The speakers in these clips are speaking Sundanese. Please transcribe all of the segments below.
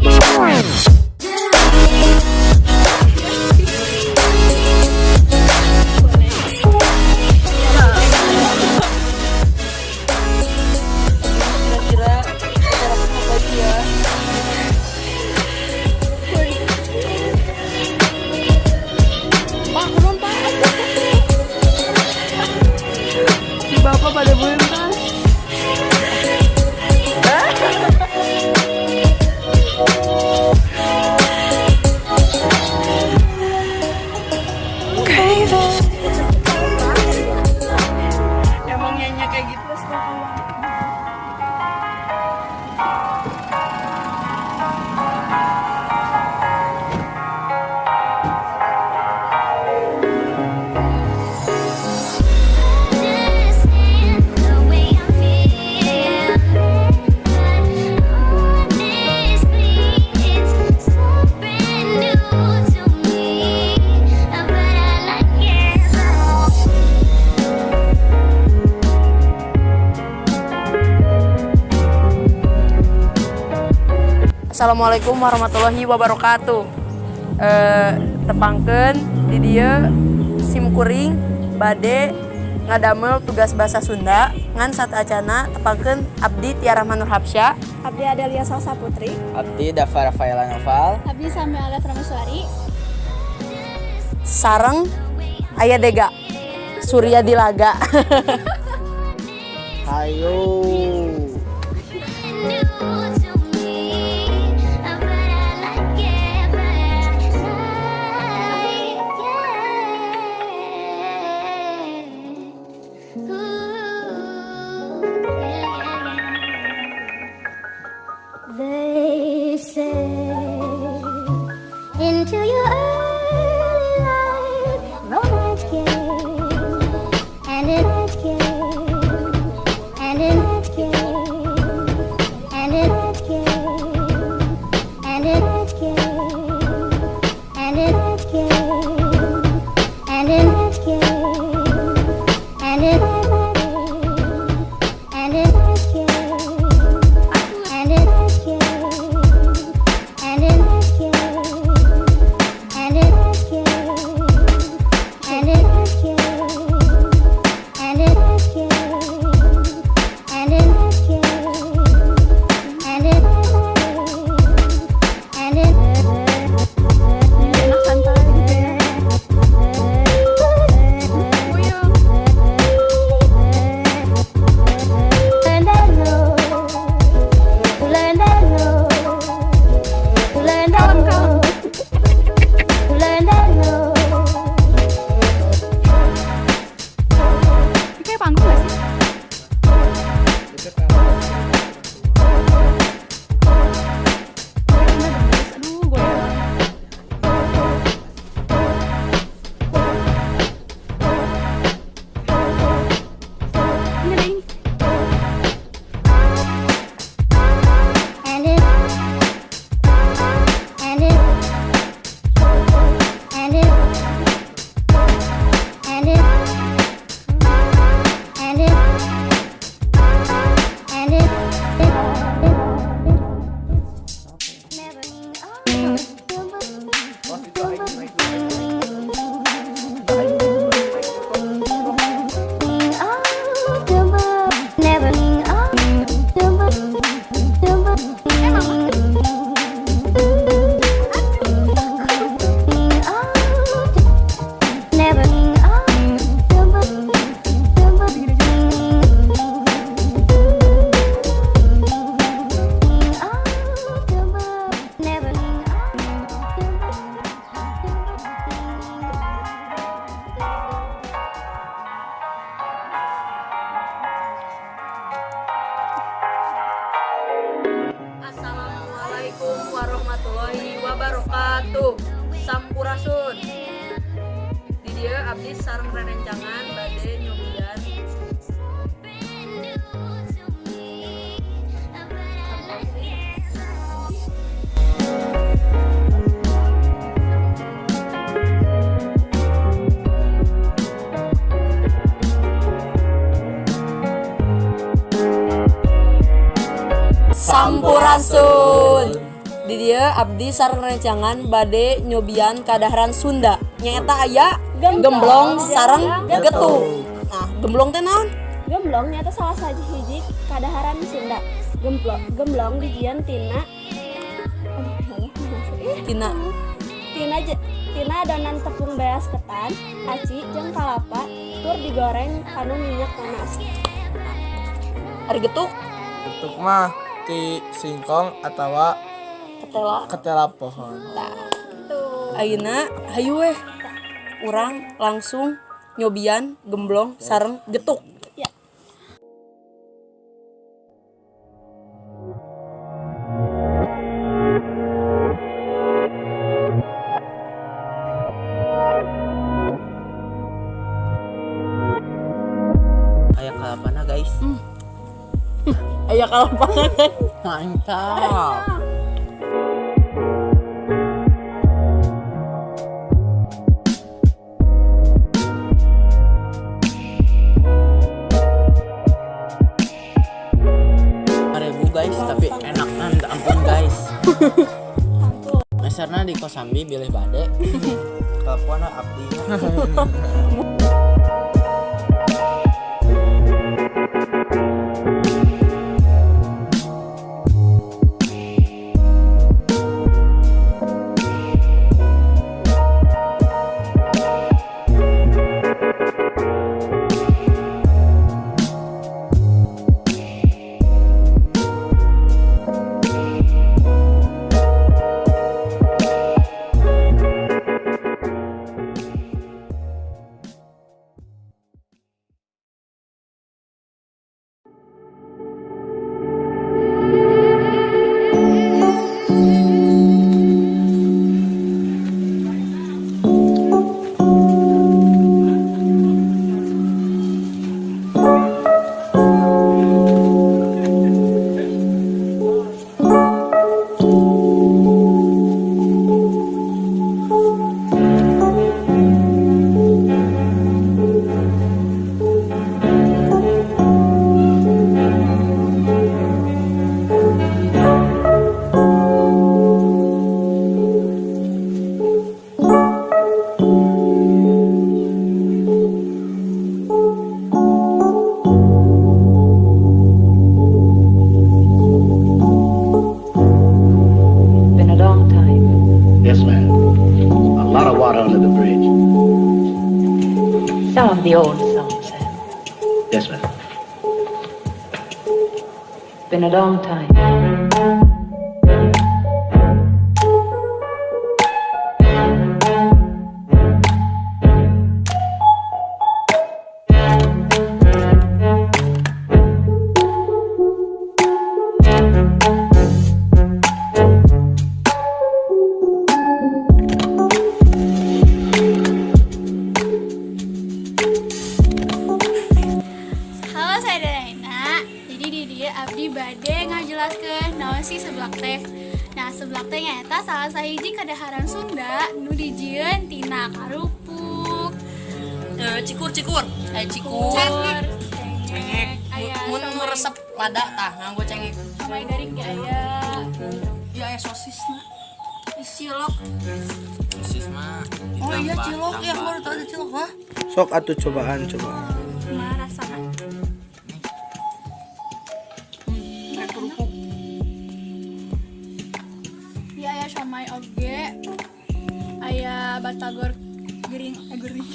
Kira-kira acara apa lagi ya? Pak, belum, Pak. Si bapak pada bentar. Craving. Emang nyanyi kayak gitu. Understand the way I'm feeling, but honestly, it's so brand new to me. But I like it. Assalamualaikum warahmatullahi wabarakatuh. Tepangkeun di dieu sim kuring bade ngadamel tugas bahasa Sunda ngan sateuacanna tepangkeun abdi Tiara Manur Habsya. Abdi Adelia Salsa Putri. Abdi Dafa Rafaela Noval. Abdi Sami Alef Ramaswari. Sareng aya Dega Surya Dilaga. Hayo. New to me, but I like it, but I like it. Ooh, yeah. They say into your early life romance came and it came and it came and it came and it came and it came and it came and it and it came and it came and it came and it came and it came and it came and it came and it and it Enak santai gitu ya. Puyeng. Learn that low, to learn that low, to learn that Kalem, kalem. Low, to learn that low. Ini kayak panggung gak sih? Itu kan. Enggak dong, guys. Aduh, goyang. Ini ada ini. And it and it and it and it and it and it never. Oh, itu aing naik dulu, aing dulu. Aing dulu, aing dulu. Never. Eh, mama. Never. Begini aja. Never. Assalamualaikum warahmatullahi wabarakatuh. Sampurasun. Di dieu abdi sareng rerencangan bade nyobian Brand new to me, but I like it. Sampurasun. Di Di dieu abdi sareng rencangan bade nyobian kadaharan Sunda. Nyaeta aya gemblong sareng getuk. Nah, gemblong teh naon? Gemblong nyaeta salah sahiji hiji kadaharan Sunda. Gemblong dijieun tina, aduh, ya Allah, ih, Tina tina adonan tepung beas ketan, aci jeung kalapa tur digoreng kana minyak panas. Ari getuk? Getuk mah ti singkong atawa ketela. Ketela pohon. Ayeuna hayu weh. Urang langsung nyobian gemblong sareng getuk. Ya. Aya kalapana, guys. Aya kalapana. Mantap. Ribu, guys, tapi enak ampun, guys. Meserna di Kosambi bilih bade. Telepon abdi. Been a long time. Yes, ma'am. A lot of water under the bridge. Some of the old songs, Sam. Yes, ma'am. Been a long time. Halo, saya Dana. Jadi di dieu abdi bade ngajelaskeun naon sih seblak teh. Nah, seblak teh nyaeta salah sahiji kadaharan Sunda nu dijieun tina kerupuk, Eh, cikur cikur. Eh, cikur. Cengek, cengek, aya Mun somai, resep lada tah nganggo cengek. Somai garing ge aya. Iya, aya sosisna. Ih, cilok. Sosis mah Oh iya, ditambah, cilok ya, tambah. baru tahu ada cilok, wah. Sok atuh cobaan cobaan. Kumaha rasana? Kayak kerupuk. Iya, aya somai oge. Aya batagor gering, eh, gering.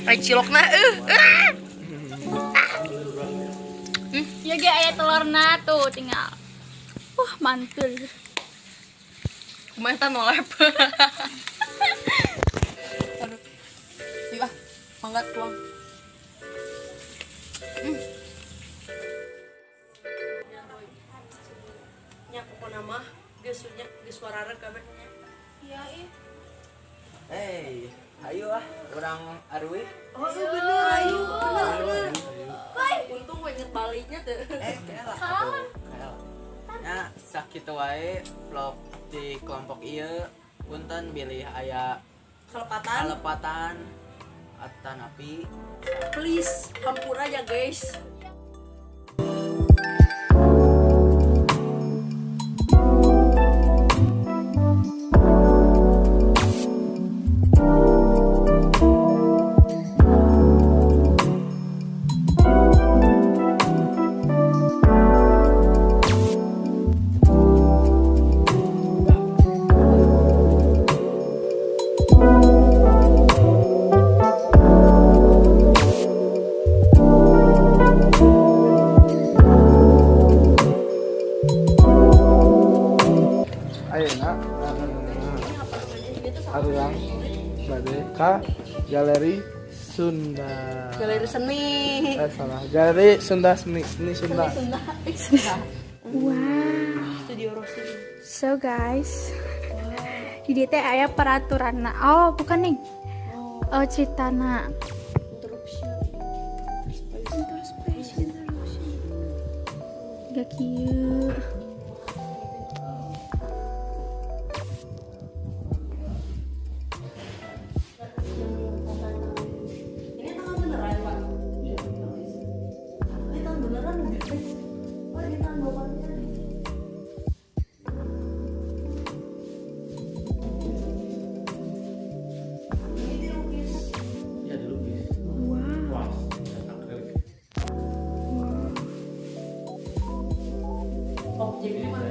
Kayak cilokna eh. Ya ge aya telurna tuh tinggal. Wah, mantul. Kumaha eta nolep. Aduh. Yuk ah, mangga tuang. Nya pokona mah geus nya geus wararek kabeh. Iya, ih. Hey, ayo ah, urang aruih. Oh, iya bener, ayo. Bener, bener. Untung gue inget baliknya tuh. Eh, kalah. Nah, sakitu wae vlog di kelompok ieu. Punten bilih aya Kelepatan. kalepatan atanapi Please, hampura ya guys. Ayeuna urang bade ka Galeri Sunda. Galeri seni. Eh, salah. Galeri Sunda Seni, Seni Sunda. Sunda. Wow. Studio Rossi. So guys, di dieu teh aya peraturan. Oh, bukan nih. Oh, ceritana. Interruption. Interruption, interruption. Gak kieu. Ini tangan beneran, Pak? Ini tangan beneran enggak? Oh, ini tangan bapaknya. Ini dilukis. Iya, dilukis. Wow. Kuas dan akrilik. Objeknya.